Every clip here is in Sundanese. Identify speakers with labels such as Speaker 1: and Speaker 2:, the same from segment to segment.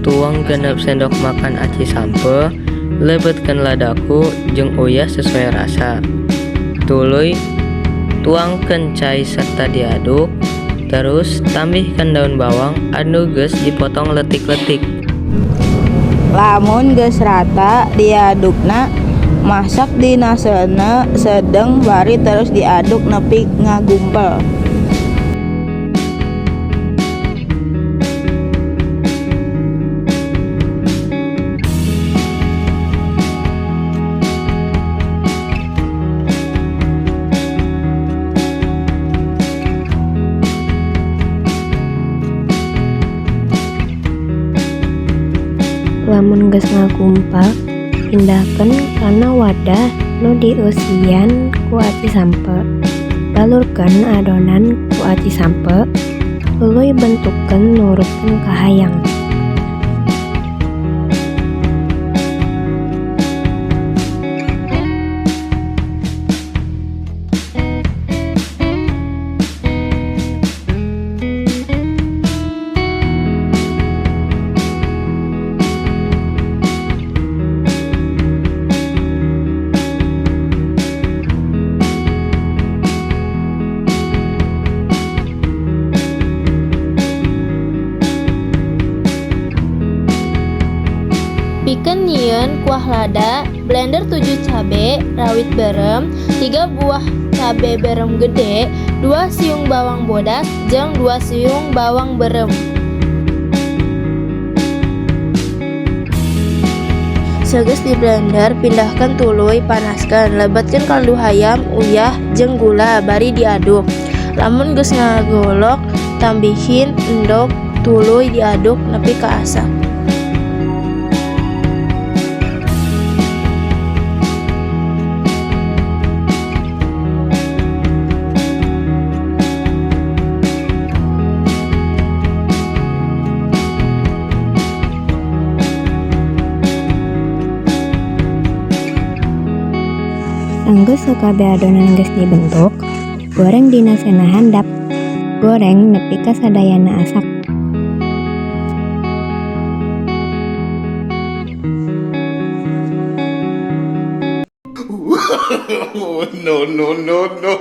Speaker 1: Tuang 6 sendok makan aci sampeu, lebetkeun ladaku jeung uyah sesuai rasa. Tuluy tuangkeun cai serta diaduk, terus tambihkeun daun bawang anu geus dipotong leutik-leutik.
Speaker 2: Lamun geus rata diadukna, masak dina seuneu sedeng bari terus diaduk nepi ngagumpal.
Speaker 3: Lamun geus ngagumpal, pindahkeun kana wadah nu dieusian ku aci sampeu. Balurkeun adonan ku aci sampeu, tuluy bentukkeun nurutkeun kahayang.
Speaker 4: Pikeun nyieun kuah lada, blender 7 cabe rawit beureum, 3 buah cabe beureum gede, 2 siung bawang bodas jeung 2 siung bawang beureum.
Speaker 5: Sageus diblender, pindahkeun tuluy panaskeun, lebetkeun kaldu hayam, uyah jeung gula bari diaduk. Lamun geus ngagolok, tambihin endog tuluy diaduk nepi ka asak.
Speaker 3: Sanggeus sakabeh adonan geus dibentuk, goreng dina seuneu handap. Goreng nepi ka sadayana asak.
Speaker 6: No, no, no, no.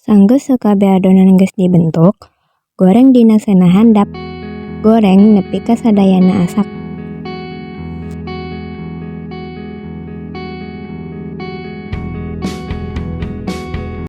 Speaker 3: Sanggeus sakabeh adonan geus dibentuk, goreng dina seuneu handap. Goreng nepi ka sadayana asak.